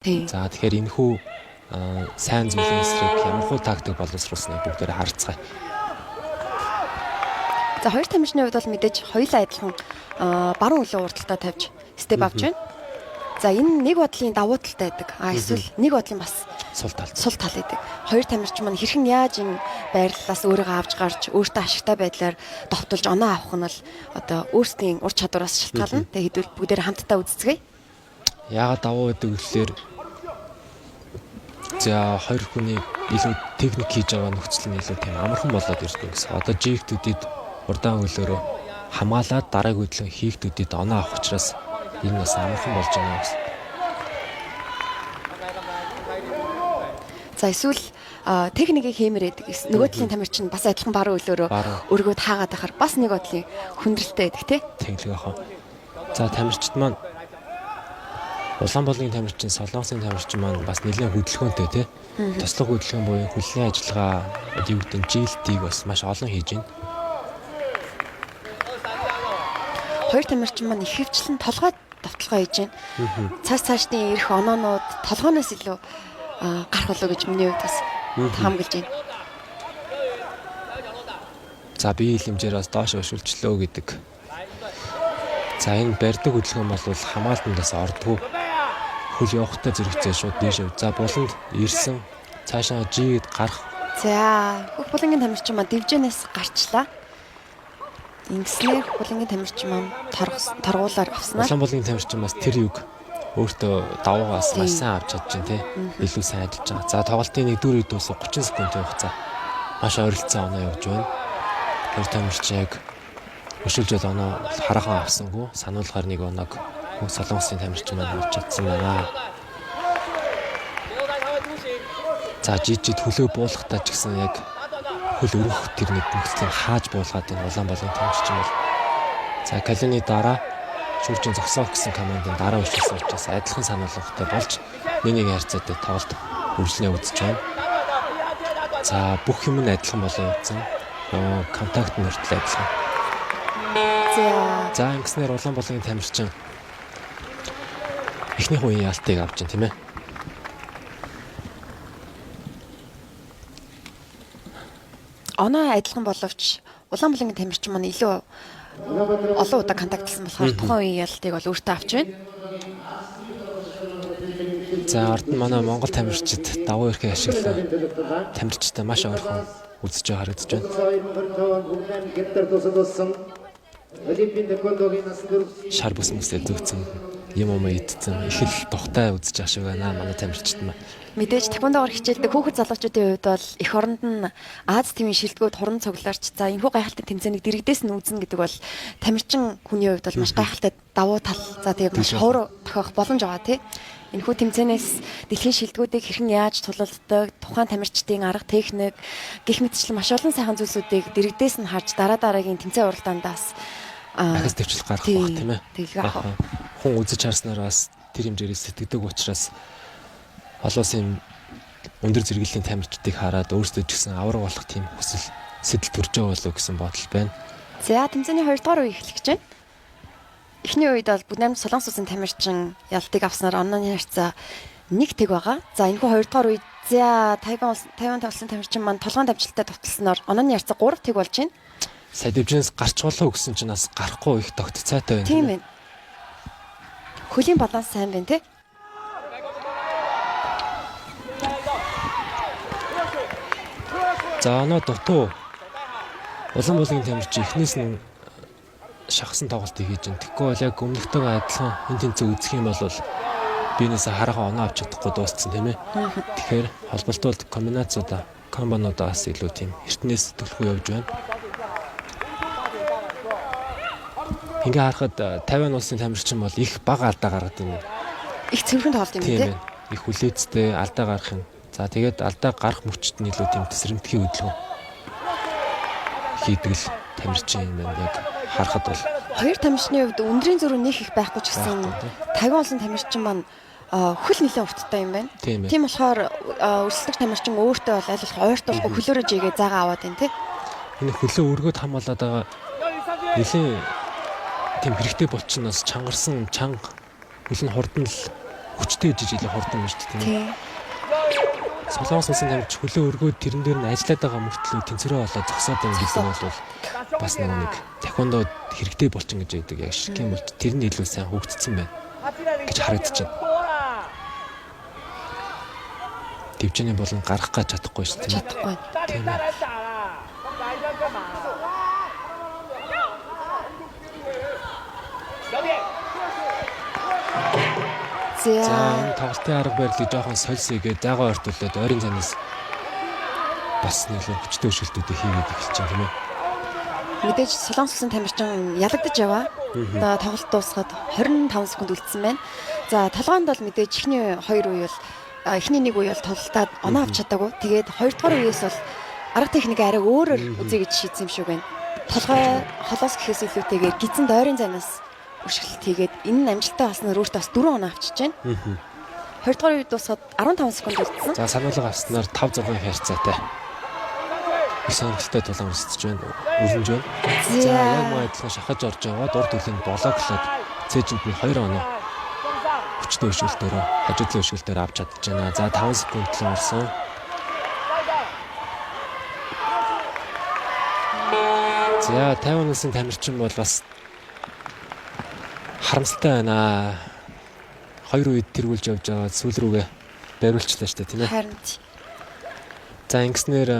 За тэгэхээр энэ хүү сайн зүйлийн эсрэг ямархуу тактик боловсруулсныг бүгдээрээ харцгаая. За хоёр тамирчны хувьд бол мэдээж хоёулаа адилхан баруун хөлөө урдталтаа тавьж step авч байна. За энэ нэг бодлын давуу талтай байдаг. А эсвэл нэг бодлын бас сул тал. Сул тал байдаг. Хоёр тамирчин маань хэрхэн яаж энэ байрлалаас өөрийгөө авч гарч өөртөө ашигтай байдлаар довтолж оноо авах нь бол одоо өөрсдийн ур чадвараас шалтгаална. Тэгээ хэдүүл бүгдээр хамтдаа үзцгээе. Яагаад давуу байдаг гэхлээр за хоёр хүний илүү техник хийж байгаа нөхцөл нь илүү тийм амархан болоод ирдэг гэсэн. Одоо жигтүүдэд урдаан хөлөөрөө хамгаалаад дараагийн хөдөлгөөн хийгдүүдэд оноо авах учраас энэ бас амархан болж байна гэсэн. За эсвэл техникийг хиймээр байдаг. Нөгөө талын тамирчин бас адилхан баруун хөлөөрөө өргөөд хаагаад байхаар бас нэг бодлын хүндрэлтэй байдаг тий. Тэглэг ах. За тамирчид маань Улаанбаалын тамирчин, Солонгосын тамирчин маань бас нэлээд хөдөлгөөнтэй тий. Туслах хөдөлгөөн буюу хөлний ажиллагаа юу гэдэг нь жилтийг бас маш олон хийж байна. Хоёр тамирчин маань ихэвчлэн толгой давталгаа хийж байна. Цааш цаашдын ирэх оноонууд толгооноос илүү гарах болов гэж миний хувьд бас таамаглаж байна. За бие хэмжээр бас доош өшөлжлөө гэдэг. За энэ барьдаг хөдөлгөөн бол хамгаалтандаас ордгоо. Хөл явахтай зэрэгцээ шууд дээш. За буланд ирсэн цаашаа жигээд гарах. За хөх булангийн тамирчин маань дивжэнээс гарчлаа. Ингэснээр булангийн тамирчин маань торгуулаар авснаа. Улаан булангийн тамирчин бас тэр юг өөртөө давуугаас маш сайн авч чадж байна тий. Илүү сайн ажиллаж байгаа. За тоглолтын 1-р үед дуусах 30 секундын хугацаа. Маш ойролцоо оноо явж байна. Хоёр тамирчин яг өшөлжөл оноо хараахан авсангүй. Сануулгаар нэг оноог Солонгосын тамирчин маань авч чадсан байна. За жижиг хөлөө буулгахдаа ч гэсэн яг хөл өрөх тэр нэг нөхцөлийг хааж буулгаад энэ Улаанбаалын тамирчин бол за Калины дараа шүржин зогсоох гэсэн командын дараа өшөлсөн учраас адилхан сануулгатай болж нэг харьцаатай тоглолт үргэлжлэн үзэж байна. За бүх юм нь адилхан болон явцсан. Контакт нь хүртэл адилхан. За ингэснээр Улаанбаалын тамирчин эхнийх үеийн ялтыг авч байна тийм ээ. Оноо адилхан боловч Улаанбаалын тамирчин маань илүү олон удаа контактлсан болохоор тухайн үеийн ялтыг бол өөртөө авч байна. За ард нь манай Монгол тамирчид давуу эрхээ ашиглан тамирчтай маш ойрхон үзэж байгаа харагдаж байна. Шар бүс мүсээ зөөцөн юм юм идсэн их л тухтай үзэж байгаа шиг байна манай тамирчид маань. Мэдээж тэквондогоор хичээлдэг хүүхэд залуучуудын хувьд бол эх оронд нь Аз тивийн шилдэгүүд хуран цугларч за энэхүү гайхалтай тэмцээнийг дэрэгдээс нь үзнэ гэдэг бол тамирчин хүний хувьд бол маш гайхалтай давуу тал. За тэгээд маш ховор тохиох боломж байгаа тий. Энэхүү тэмцээнээс дэлхийн шилдэгүүдийг хэрхэн яаж тулалддаг, тухайн тамирчдын арга техник гэх мэтчлэн маш олон сайхан зүйлсүүдийг дэрэгдээс нь харж дараа дараагийн тэмцээн уралдаандаас ахис төвчлэл гарах байх тийм ээ. Тэглэх. Хүн үзэж харснаар бас тэр хэмжээрээ сэтгэдэг учраас олон улсын өндөр зэрэглэлийн тамирчдыг хараад өөрсдөө ч гэсэн авраг болох тийм хүсэл сэтэл төрж байгаа болов гэсэн бодол байна. За тэмцээний 2 дугаар үе эхлэх гэж байна. Эхний үед бол бүгд найрамд Солонгос улсын тамирчин ялтыг авснаар онооны харьцаа 1-1 байгаа. За энэхүү 2 дугаар үед за Тайван улсын тамирчин маань толгойн давжилттай товтлсноор онооны харьцаа 3-1 болж байна. Сая дивжинээс гарч болов гэсэн чинь бас гарахгүй их тогтцоотой байна. Тийм байна. Хөлийн баланс сайн байна тий. За оноо дутуу Улаанбаалын тамирчин эхнээс нь шахсан тоглолтыг хийж байна. Тэгэхгүй бол яг өмнөхтэйгээ адилхан энэ тэнцээ үзэх юм бол биенээсээ хараахан оноо авч чадахгүй дууссан тийм ээ. Тэгэхээр холболтууд комбинацуудаа, комбонуудаа бас илүү тийм эртнээс төлхөө явж байна. Ингээ харахад Тайван улсын тамирчин бол их бага алдаа гаргадаг юм. Их цэвэрхэн тоглолт юм тий. Их хүлээцтэй алдаа гарах юм. За тэгээд алдаа гарах мөчд нь илүү тийм тэсрэмтгий хөдөлгөөн хийдэг л тамирчин юм байна. Яг харахад бол хоёр тамирчны хувьд өндрийн зөрүү нэх их байхгүй ч гэсэн Тайван улсын тамирчин маань хөл нэлээд урттай юм байна. Тийм болохоор өрсөлдөгч тамирчин өөртөө бол аль болох ойртуулахгүй хөлөөрөө жигээ заагаа аваад байна тий. Энэ хөлөө өргөд хамгаалаад байгаа нэлээд тийм хэрэгтэй болчихноос чангарсан чанга хөл нь хурдан л Хүчтэй жиж илүү хурдан байна шүү дээ, тийм ээ. Тий. Солонгос улсын тамирч хөлөө өргөөд тэрэн дээр нь ажиллаад байгаа мөртлөө тэнцвэрээ болоод зогсоод байна гэдэг нь бол бас нэг таеквондо хэрэгтэй болчин гэж байдаг. Яг шиг юм бол тэр нь илүү сайн хөгжсөн байна гэж харагдаж байна. Дэвжээний болон гарах гэж чадахгүй шүү дээ. Чадахгүй. Тийм ээ. За. За, энэ тоглолтын арга барилыг жоохон сольсъё гээд зайгаа ортуулаад ойрын занаас бас нэг л хүчтэй өшөлтүүдийг хийгээд эхэлж байна, тийм ээ. Мэдээж Солонгос улсын тамирчин ялагдаж яваа. Одоо тоглолт дуусгаад 25 секунд үлдсэн байна. За, толгойнд бол мэдээж эхний хоёр үе бол, эхний нэг үе бол тултаад оноо авч чадаагүй. Тэгээд хоёрдугаар үеэс бол арга техник арай өөрөөр үзье гэж шийдсэн юм шиг байна. Толгой холоос гэхээс илүүтэйгээр гидсэн дойрын занаас өшиглөлт хийгээд энэ нь амжилттай болсноор өөртөө бас 4 оноо авчиж байна. Хоёрдугаар үе дуусгаад 15 секунд үлдсэн. За, сануулга авснаар 5 6 хайрцаатай. Их сонирхолтой тулаан өрсөдөж байна. Өрнөж байна. За, яг мөн адилхан шахаж орж байгаа дур төлөнд блоклоод цээжинд нь 2 оноо хүчтэй өшгөлтөөрөө хажуудлын өшгөлтөөр авч чадж байна. За, 5 секунд л орсон. За, Тайван улсын тамирчин бол бас харамсалтай байна. Хоёр үед тэргүүлж явж байгаа сүүл рүүгээ бариулчлаа шүү дээ, тийм ээ. Харин За, ингэснээр